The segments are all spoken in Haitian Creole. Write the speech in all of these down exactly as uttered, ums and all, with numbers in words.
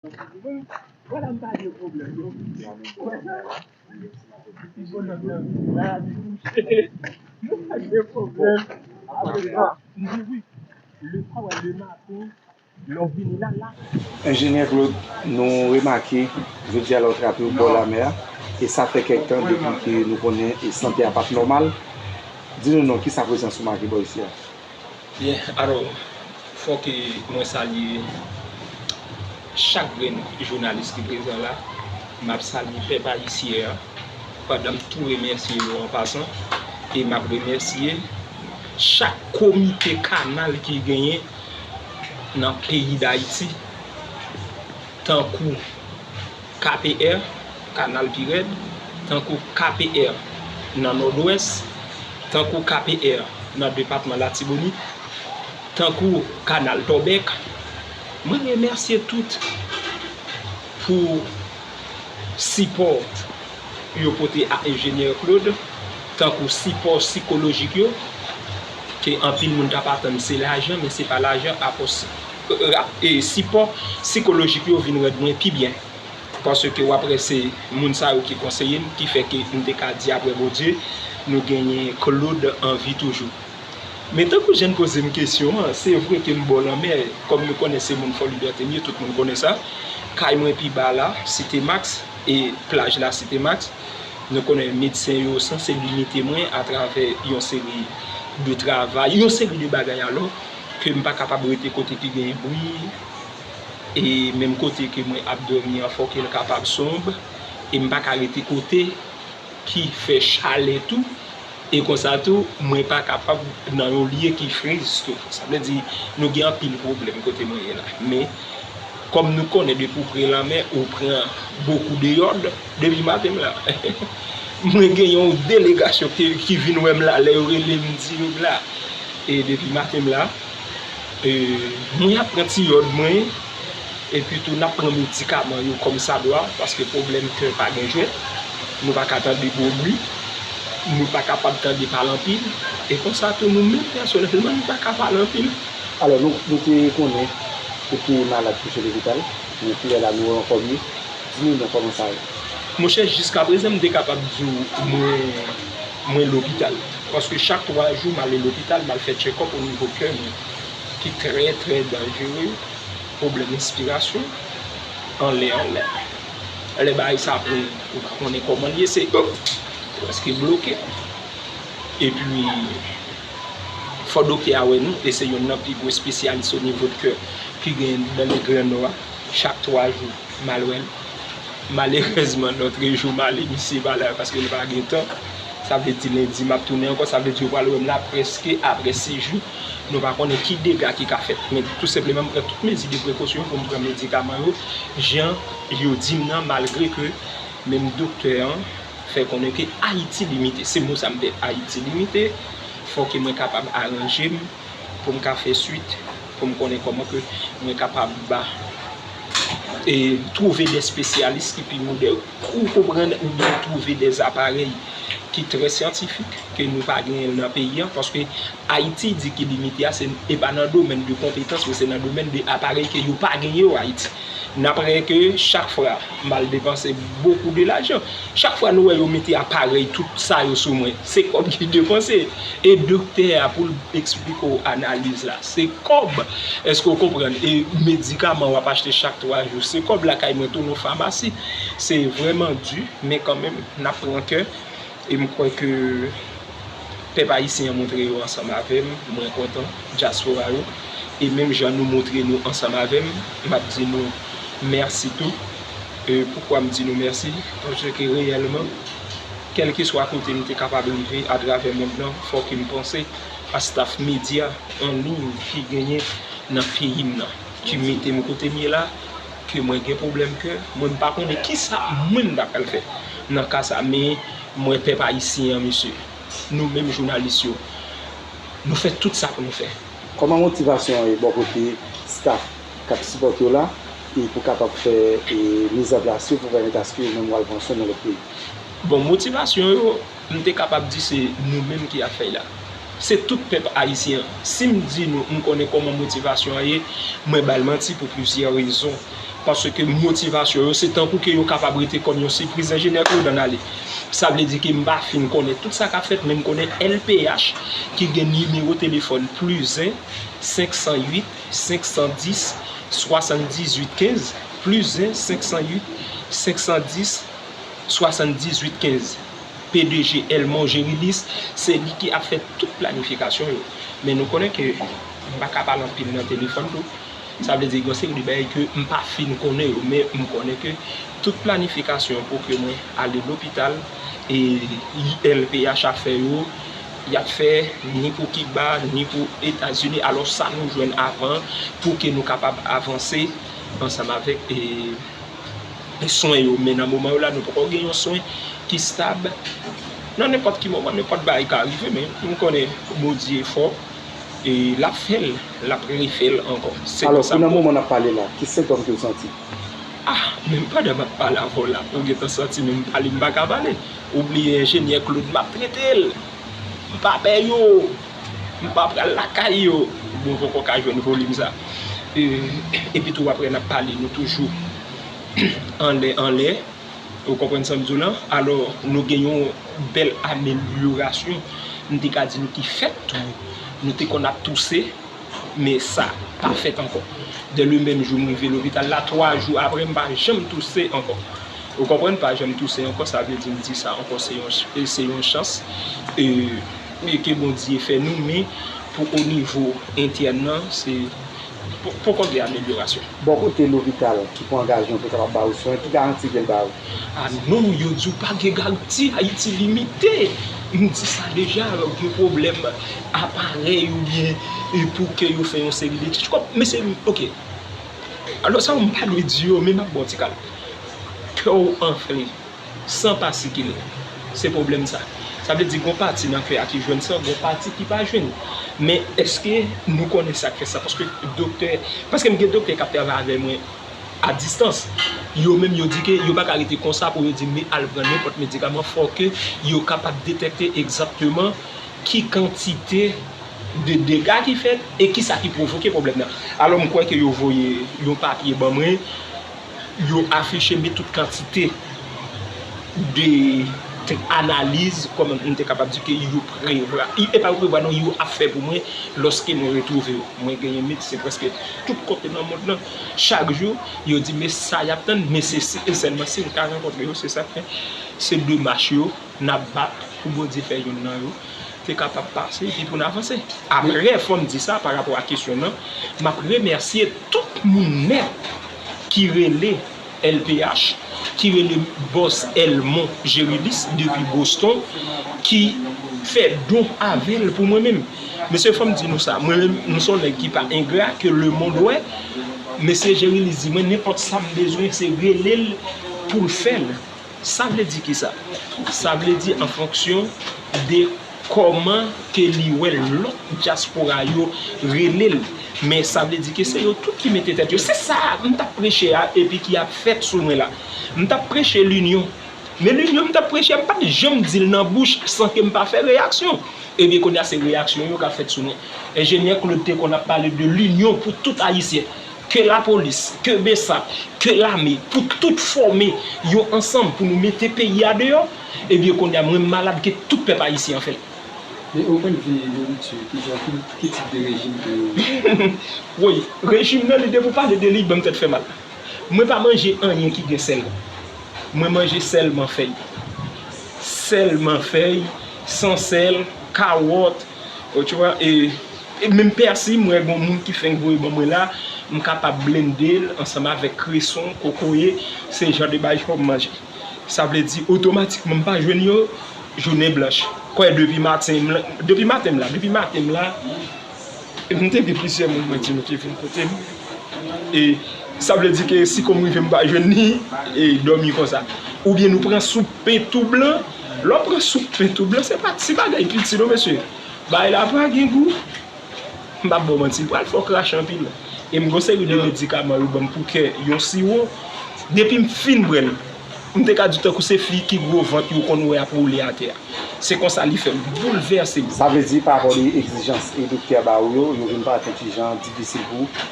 Vwala m pa gen pwoblèm, non. Ti bonòm nan vin la, li kouche. Nou pa gen pwoblèm. Apre sa, m di wi. Lè sa w wè lè maten, lè w vini la, la. Enjenyè Claude, nou remake, jodi a la w trape w bò lamè a, e sa fè kèk tan depi ke nou konnen e sante a p ap nòmal. Di nou non, kisa prezans ou make bò isi a? Byen, alò, fòk mwen salye chak grenn jounalis ki prezan la. M ap salye pèp ayisyen an, pandan m tou remèsye yo an pasan. E m ap remèsye chak komite kanal ki genyen nan peyi Dayiti, tankou K P R, Kanal Pi Rèd, tankou K P R nan Nòdwès, tankou K P R nan depatman Latibonit, tankou Kanal Tòbèk. Mwen remèsye tout pou sipò yo pote a Enjenyè Claude, tankou sipò sikolojik yo, ke anpil moun t ap atann se lajan, men se pa lajan, apòs, e, sipò sikolojik yo vin rann mwen pi byen. Paske w ap wè se moun sa yo ki konseye m, ki fè ke m te ka di apre Bondye, nou genyen Claude an vi toujou. Men tankou jan n poze m kesyon an, se vre ke m bò lanmè, kòm nou konnen se moun Fò Libète m ye, tout moun konnen sa. Kay mwen pi ba la, Site Max, e plaj la, Site Max. Nou konnen medsen yo sanse limite mwen atravè yon seri de travay, yon seri de bagay alò, ke m pa kapab rete kote ki gen bri, e menm kote ke mwen ap dòmi an, fòk l kapab sonb, e m pa ka rete kote ki fè chalè tou, e konsa tou, mwen pa kapab nan yon lye ki friz tou. Sa vle di, nou gen anpil pwoblèm kote mwen ye la. Men, kòm nou konnen depi w pre lanmè, ou pran bokou de yòd, depi maten m la. Mwen gen yon delegasyon ki, ki vin wè m la, lè yo rele m di yo m la. E depi maten m la, e, mwen ap pran ti yòd mwen, epi tou n ap pran medikaman yo kòmsadwa, paske pwoblèm kè pa gen jwèt. Nou pa ka tande gwo bri, nou pa kapab tande pale anpil, e konsa tou nou menm pèsonèlman nou pa ka pale anpil. Alò, nou, nou te konnen ou te malad kouche lopital, men kounye a la nou wè w ankò mye. Di nou non, kòman sa ye? Monchè, jiskaprezan m te kapab di w mwen, mwen lopital. Paske chak twa jou m ale lopital, m al fè tchèkòp onivo kè mwen, ki trè, trè danjere, pwoblèm enspirasyon, anlè, anlè. Lè bagay sa pran, ou pa konnen kòman l ye, se, o, prèske bloke. Epi, fò doktè a wè nou, e se youn nan pi gwo espesyalis onivo de kè ki gen nan le Gran Nò a. Chak twa jou, m al wè l. Malerèzman, lòtrejou, m ale, misye pa la, paske l pa gen tan. Sa vle di, lendi, m ap tounen ankò, sa vle di, yo pral wè m la prèske apre sis jou. Nou pa konnen ki dega ki ka fèt. Men tou senpleman, m pran tout mezi de prekosyon pou m pran medikaman yo, jan yo di m nan, malgre ke menm doktè an fè konnen ke Ayiti limite. Se mo sa m pè, Ayiti limite. Fò ke mwen kapab aranje m pou m ka fè swit, pou m konnen kòman ke mwen kapab ba, e, twouve de espesyalis ki pi modèn, ou konprann, oubyen twouve de aparèy ki trè syantifik, ke nou pa genyen nan peyi an, paske Ayiti di ki limite a, se, e pa nan domèn de konpetans, men se nan domèn de aparèy ke yo pa genyen yo Ayiti. N ap wè ke chak fwa m al depanse bokou de lajan, chak fwa nou wè yo mete aparèy tout sa yo sou mwen, se kòb ki depanse. E doktè a pou l eksplike w analiz la, se kòb. Èske w konprann? E medikaman w ap achte chak twa jou, se kòb lakay mwen tou nan famasi. Se vrèman di, men kanmenm, n ap pran kè. E m kwè ke pèp ayisyen an montre yo ansanm avè m, mwen kontan, dyaspora yo. E menm jan nou montre nou ansanm avè m, m ap di nou mèsi tou. E poukwa m di nou mèsi? Paske reyèlman, kèlkeswa kote m te kapab rive atravè mond lan, fòk m panse a staff medya an liy ki genyen nan peyi m nan, ki mete m kote m ye la, ke mwen gen pwoblèm kè, mwen m pa konnen kisa mwen m ta pral fè nan ka sa, men mwen pèp ayisyen an, mesye, nou menm jounalis yo, nou fè tout sa pou nou fè. Kòman motivasyon an ye bò kote staff k ap sipòte w la, e pou kapab fè, e, mizanplas yo pou pèmèt aske yo menm yo al pran swen nan lòt peyi? Bon, motivasyon yo, m te kapab di se nou menm ki ap fè l la. Se tout pèp ayisyen an. Si m di nou m konnen kòman motivasyon an ye, mwen ba l manti pou plizyè rezon. Paske motivasyon yo, se tankou ke yo kapab rete kòm yon sipriz. Enjenyè Claude, ann ale. Sa vle di ke m pa fin konnen tout sa k ap fèt, men m konnen L P H ki gen nimewo telefòn plis en, senk san uit, senk san dis, swasanndizuit kenz, plis en, senk san uit, senk san dis, swasanndizuit kenz. P D G Elmon Gerilis, se li ki ap fè tout planifikasyon yo. Men nou konnen ke m pa ka pale anpil nan telefòn tou. Sa vle di gen yon seri de bagay ke m pa fin konnen yo, men m konnen ke tout planifikasyon pou ke mwen ale lopital, e L P H ap fè yo, y ap fè ni pou Kiba, ni pou Etazini. Alò, sa nou jwenn avan pou ke nou kapab avanse ansanm avèk, e, swen yo. Men nan moman yo la, nou poko gen yon swen ki stab. Nan nenpòt ki moman, nenpòt bagay ka rive, men m konnen Bondye fò, e l ap fè l, l ap refè l ankò. Se Alò, konsa pou nan pou moman n ap pale la, ki sentòm ke w santi? Ah, menm pandan m ap pale avè w la, ou gentan santi menm pale m pa ka pale. Ou bliye enjenyè Claude m ap trete l. M pa pè yo. M pa pral lakay yo. Bon, poko ka jwenn volim sa. E, epi tou apre n ap pale, nou toujou anlè, anlè. Ou konprann sa m di w lan? Alò, nou gen yon bèl amelyorasyon. M te ka di nou ki fèt tou. Nou te konn ap touse, men sa pa fèt ankò. Dè le menm jou m rive lopital la, twa jou apre, m pa janm touse ankò. Ou konprann? Pa janm touse ankò, sa vle di m di sa ankò, se yon, se yon chans, e, e ke Bondye fè nou, men pou o nivo entèn nan, se po-, poko gen amelyorasyon. Bò kote lopital ki pran angajman pou kapab ba ou swen, ki garanti ke l ba ou? Ah non, yo di w pa gen garanti, Ayiti limite. M di sa deja, gen pwoblèm aparèy oubyen, e, pou ke yo fè yon seri de tchitchkòp. Mesye, oke. Alò sa, m pa dwe di yo, men m ap ba w ti kal. Kè w anfle, san pa sikile. Se pwoblèm sa. Sa vle di, gon pati nan kè a ki jwenn san, gon pati ki pa jwenn. Men èske nou konnen sa k fè sa? Paske doktè, paske m gen doktè k ap travay avè mwen a distans. Yo menm, yo di ke yo pa ka rete konsa pou yo di, men al pran nenpòt medikaman, fò ke yo kapab detèkte egzakteman ki kantite de dega ki fèt e kisa ki pwovoke pwoblèm nan. Alò, m kwè ke yo voye yon papye ban mwen, yo afiche, men tout kantite de, de analiz, kòman m te kapab di ke yo prevwa, e pa yo prevwa non, yo ap fè pou mwen lòske mwen retwouve yo. Mwen genyen medsen prèske tout kote nan mond lan. Chak jou, yo di, men sa y ap tann, men se, se sèlman si m ka rankontre yo, se sa k fè se demach yo n ap bat pou Bondye fè youn nan yo te kapab pase epi pou n avanse. Apre, fò m di sa pa rapò a kesyon nan, m ap remèsye tout moun nèt ki rele L P H, ki rele bòs Elmon Gerilis depi Boston, ki fè don avè l pou mwen menm. Mesye, fò m di nou sa, mwen menm, m se yon nèg ki pa engra, ke lemonn wè. Mesye Gerilis di mwen, nenpòt sa m bezwen, se rele l pou l fè l. Sa vle di kisa? Sa vle di an fonksyon de kòman ke li wè lòt dyaspora yo rele l. Men sa vle di ke se yo tout ki mete tèt yo. Se sa m t ap preche a epi ki ap fèt sou mwen la. M t ap preche linyon. Men linyon m t ap preche a, m pa t janm di l nan bouch san ke m pa fè reyaksyon. Ebyen, kounye a se reyaksyon yo k ap fèt sou mwen. Enjenyè Claude te konn ap pale de linyon pou tout Ayisyen. Ke lapolis, ke BSAP, ke lame, pou tout fòme yo ansanm pou nou mete peyi a deyò, ebyen, kounye a, mwen m malad ke tout pèp ayisyen an fè l. Men o pwennvi nouriti, ki jan, ki, ki tip de rejim ke yo? Woy, rejim nan, li depi w pale de li, ban m tèt fè mal. Mwen pa manje anyen ki gen sèl. Mwen manje sèlman fèy. Sèlman fèy, san sèl, kawòt, ou tu vois, e, e menm pèsi, mwen gen moun ki fenk voye ban mwen la, m kapab blende l ansanm avèk kreson, kokoye, se jan de bagay sa m manje. Sa vle di, otomatikman, m pa jwenn yo jounen blanch. Kwè depi maten m la, depi maten m la, depi maten m la, m te gen plizyè moun mwen di nou ki vin kote m. E sa vle di ke si kòm rive m pa jwenn li, e dòmi konsa. Oubyen nou pran soup pen tou blan. Lè w pran soup pen tou blan, se pa ti bagay piti non, mesye. Bagay la pa gen gou. M p ap ba w manti, li pral fè w krache anpil. E m gen yon seri de medikaman yo ban m pou kè, yon siwo. Depi m fin bwè l, m te ka di w tankou se fi ki gwo vant yo konn wè ap woule atè a. Se konsa li fè m boulvèse m. Sa vle di, pa rapò de egzijans e doktè a ba ou yo, yo vin parèt yon ti jan difisil pou ou?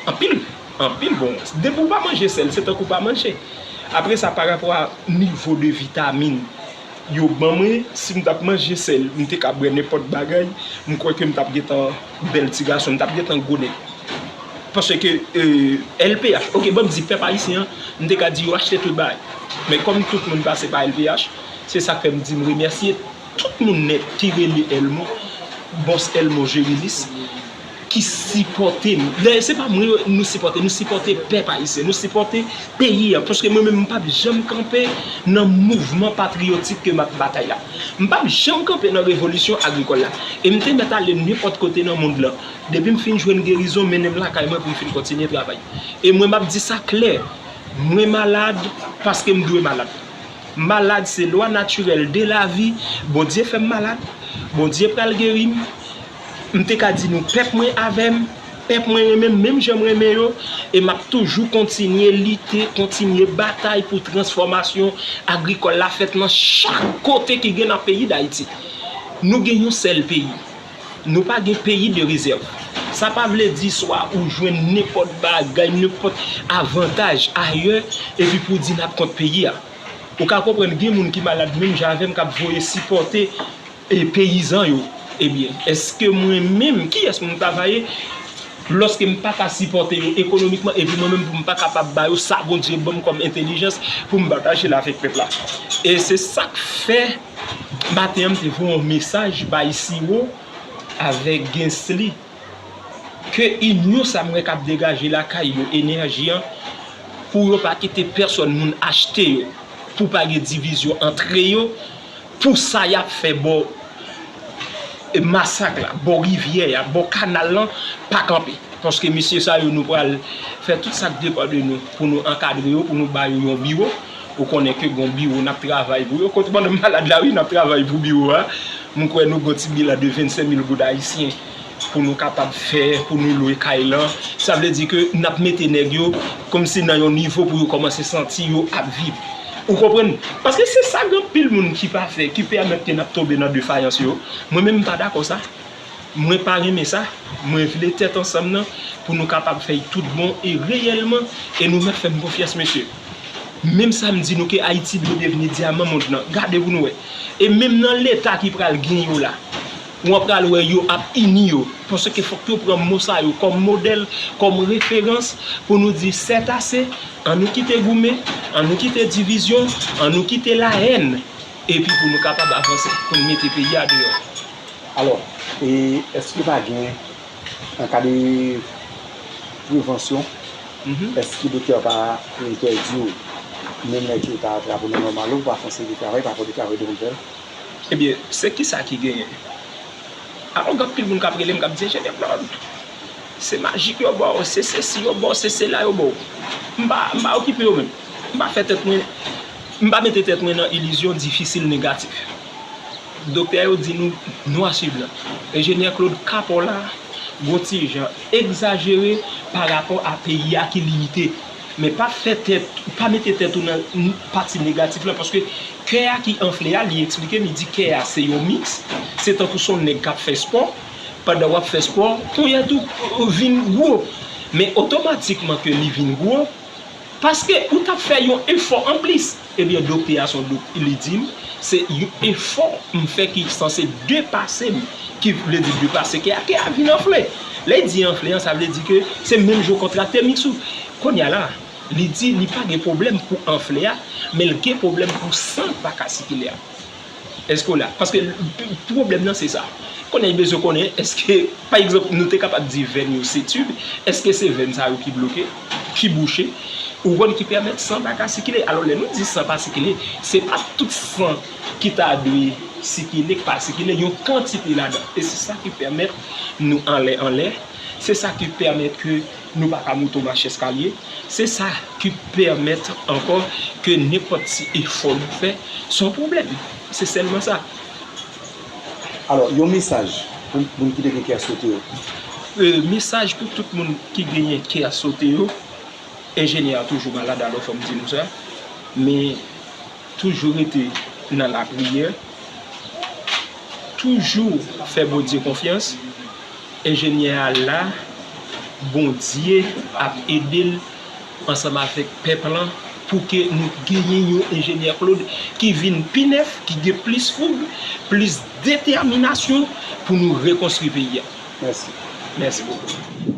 Anpil. Anpil, bon, depi w pa manje sèl, se tankou w pa manje. Apre sa, pa rapò a nivo de vitamin yo ban mwen, si m t ap manje sèl, m te ka bwè nenpòt bagay, m kwè ke m t ap gentan bèl ti gason, m t ap gentan gwo nèg. Paske, e, L P H, oke, ban m di pèp ayisyen an, m te ka di yo achte tout bagay. Men kòm tout moun pase pa L P H, se sa k fè m di m remèsye tout moun nèt ki rele Elmo, bòs Elmo Jerilis, ki sipòte nou. Dayè, se pa mwen nou sipòte, nou sipòte pèp ayisyen, nou sipòte peyi a. Paske mwen menm, m p ap janm kanpe nan mouvman patriyotik ke m ap batay la. M p ap janm kanpe nan revolisyon agrikòl la. E m te mèt ale nenpòt kote nan mond lan. Depi m fin jwenn gerizon, mennen m lakay mwen pou m fin kontinye travay. E mwen, m ap di sa klè, mwen malad paske m dwe malad. Malad se lwa natirèl de lavi. Bondye fè m malad. Bondye pral geri m. M te ka di nou, pèp mwen avè m. Pèp mwen renmen m menm jan m renmen yo. E m ap toujou kontinye lite, kontinye batay pou transfòmasyon agrikòl la fèt nan chak kote ki gen nan peyi Dayiti. Nou gen yon sèl peyi. Nou pa gen peyi de rezèv. Sa pa vle di swa ou jwenn nenpòt bagay, nenpòt avantaj ayè, epi pou w di n ap kont peyi a. Ou ka konprann gen moun ki malad menm jan avè m k ap voye sipòte, e, peyizan yo. Ebyen, èske mwen menm, kiyès pou m travay lòske m pa ka sipòte yo ekonomikman, epi mwen menm pou m pa kapab ba yo sa Bondye ban m kòm entèlijans pou m pataje l avèk pèp la? E se sa k fè maten an m te voye yon mesaj bay Siwo avèk Gensly, ke inyon sa m wè k ap degaje lakay yo, enèji an, pou yo pa kite pèsòn moun achte yo, pou pa gen divizyon antre yo, pou sa y ap fè bò, e, Masak la, bò rivyè a, bò kanal lan, pa kanpe. Paske mesye sa yo, nou pral fè tout sa k depann de nou pou nou ankadre yo, pou nou ba yo yon biwo. Ou konnen ke gon biwo n ap travay pou yo. Kote pandan m malad la, wi, n ap travay pou biwo a. M kwè nou gon ti bilan de vennsenk mil goud ayisyen pou nou kapab fè, pou nou lwe kay lan. Sa vle di ke n ap mete nèg yo kòmsi nan yon nivo pou yo kòmanse santi yo ap viv. Ou konprann? Paske se sa gen anpil moun ki pa fè, ki pèmèt ke n ap tonbe nan defayans yo. Mwen menm, m pa dakò sa. Mwen pa renmen sa. Mwen vle tèt ansanm nan pou nou kapab fè tout bon e reyèlman, e nou mèt fè m konfyans, mesye. Menm sa m di nou ke Ayiti dwe devni dyaman mond lan. Gade pou nou wè. E menm nan leta ki pral gen yo la, w ap pral wè yo ap ini yo. Paske fòk yo pran mo sa yo kòm modèl, kòm referans pou nou di c'est assez, ann nou kite goumen, ann nou kite divizyon, ann nou kite lahèn, epi pou nou kapab avanse, pou n mete peyi a deyò. Alò, e èske pa gen an ka de prevansyon, èske doktè a pa entèdi w, menm lè ke w ta atrape w nan nòmal ou, pa fè yon seri de travay, pa fè w de travay w te konn fè? Ebyen, se kisa ki genyen? Alò, gen anpil moun k ap rele m, k ap di, Enjenyè Claude, se majik yo ba w, se sesi yo ba w, se sela yo ba w. M pa, m pa okipe yo menm. M pa fè tèt mwen, m pa mete tèt mwen nan ilizyon difisil negatif. Doktè yo di nou, nwa sui blan. Enjenyè Claude, ka pa w la, gon ti jan egzajere pa rapò a peyi a ki limite. Men pa fè tèt, pa mete tèt ou nan pati negatif lan, paske kè a ki anfle a, li eksplike m, li di kè a se yon miks, se tankou se yon nèg k ap fè spò, pandan w ap fè spò, ponyèt ou vin gwo. Men otomatikman ke li vin gwo, paske ou t ap fè yon efò anplis. Ebyen, doktè a se yon dok-, li di m, se yon efò m fè ki sanse depase m, ki vle di depase kè a, kè a vin anfle. Lè l di anfle an, sa vle di ke se menm jan w kontrakte miks ou. Kounye a la, li di li pa gen pwoblèm pou anfle a, men l gen pwoblèm pou san pa ka sikile a. Èske w la? Paske pwoblèm nan se sa. Kounye a, li bezwen konnen èske, pa egzanp, nou te kapab di venn yo se tib, èske se venn sa yo ki bloke, ki bouche, ou konn, ki pèmèt san pa ka sikile? Alò, lè nou di san pa sikile, se pa tout san ki ta dwe sikile k pa sikile, yon kantite ladan. E se sa ki pèmèt nou anlè anlè, se sa ki pèmèt ke nou pa ka moute mach eskalye, se sa ki pèmèt ankò ke nenpòt ti efò nou fè, se yon pwoblèm. Se sèlman sa. Alò, yon mesaj pou moun ki te gen kè sote yo. E, mesaj pou tout moun ki genyen kè sote yo, enjenyè a toujou malad, alò fò m di nou sa, men toujou rete nan lapriyè, toujou fè Bondye konfyans, enjenyè a la, Bondye ap ede l ansanm avèk pèp lan pou ke nou genyen yon enjenyè Claude ki vin pi nèf, ki gen plis foug, plis detèminasyon pou nou rekonstwi peyi a. Mèsi. Mèsi bokou.